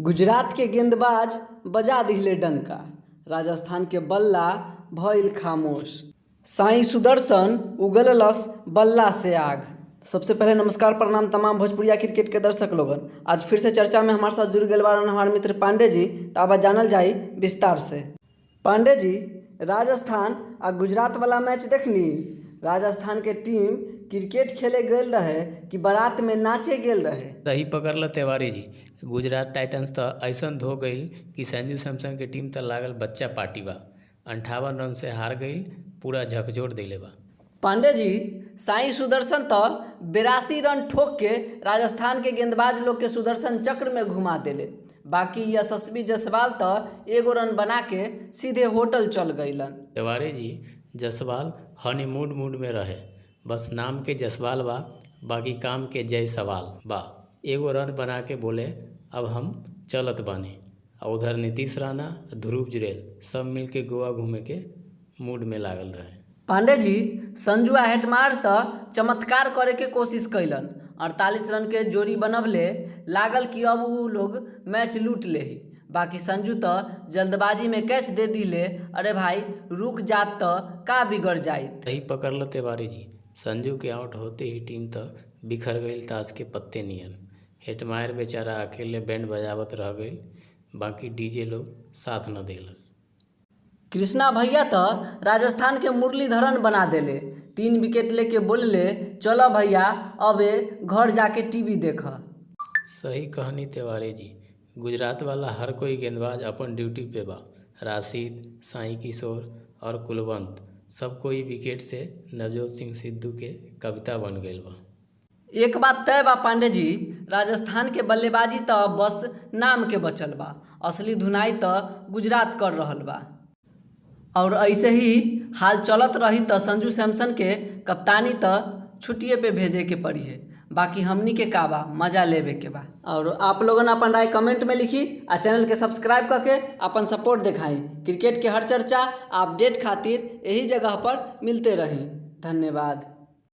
गुजरात के गेंदबाज बजा दिहले डंका, राजस्थान के बल्ला भइल खामोश। साई सुदर्शन उगललस बल्ला से आग। सबसे पहले नमस्कार, प्रणाम तमाम भोजपुरिया क्रिकेट के दर्शक लोगन। आज फिर से चर्चा में हमारे साथ जुड़ गए बारन हमारे मित्र पांडे जी। तो अब जानल जाई विस्तार से। पांडे जी, राजस्थान आ गुजरात वाला मैच देखनी? राजस्थान के टीम क्रिकेट खेले गेल रहे कि बारात में नाचे गेल रहे? सही पकड़ल तिवारी जी। गुजरात टाइटंस त ऐसन धो गईल कि संजू सैमसन के टीम त लागल बच्चा पार्टी बा। 58 रन से हार गईल, पूरा झकझोर देले बा। पांडे जी, साई सुदर्शन तो 82 रन ठोक के राजस्थान के गेंदबाज लोग के सुदर्शन चक्र में घुमा देले। बाकी यशस्वी जायसवाल तो एगो रन बना के सीधे होटल चल गईलन। तिवारी जी, जसवाल हनीमून मूड में रहे। बस नाम के जसवाल बा, बाकी काम के जय सवाल बा। एगो रन बना के बोले, अब हम चलत बानी। आ उधर नीतीश राणा, ध्रुव जुरेल सब मिल के गोवा घूमे के मूड में लागल रहे। पांडे जी, संजू आ हेटमार त चमत्कार करे के कोशिश कैलन। 48 रन के जोड़ी बनवले, लागल कि अब उ लोग मैच लूट लेही। बाकी संजू त जल्दबाजी में कैच दे दिले। अरे भाई, रुक जात त का बिगड़ जाइत। सही पकड़ल तिवारी जी। संजू के आउट होते ही टीम त बिखर गईल ताश के पत्ते नियन। हेटमायर बेचारा अकेले बैंड बजावत रह गईल, बाकी डीजे लोग साथ न देलस। कृष्णा भैया त राजस्थान के मुरलीधरन बना देले। 3 विकेट लेके बोलले, चलो भैया, अब घर जाके टीवी देख। सही कहनी तिवारी जी। गुजरात वाला हर कोई गेंदबाज अपन ड्यूटी पे बा। राशिद, साई किशोर और कुलवंत सब कोई विकेट से नवजोत सिंह सिद्धू के कविता बन गईल बा। एक बात तय बा पांडे जी, राजस्थान के बल्लेबाजी त बस नाम के बचल बा, असली धुनाई त गुजरात कर रहल बा। और ऐसे ही हाल चलत रही त संजू सैमसन के कप्तानी त छुट्टिए पे भेजे के पड़ी है। बाकी हमनी के का बा, मजा लेवे के बा। और आप लोगन अपन राय कमेंट में लिखी आ चैनल के सब्सक्राइब करके अपन सपोर्ट दिखाई। क्रिकेट के हर चर्चा अपडेट खातिर यही जगह पर मिलते रही। धन्यवाद।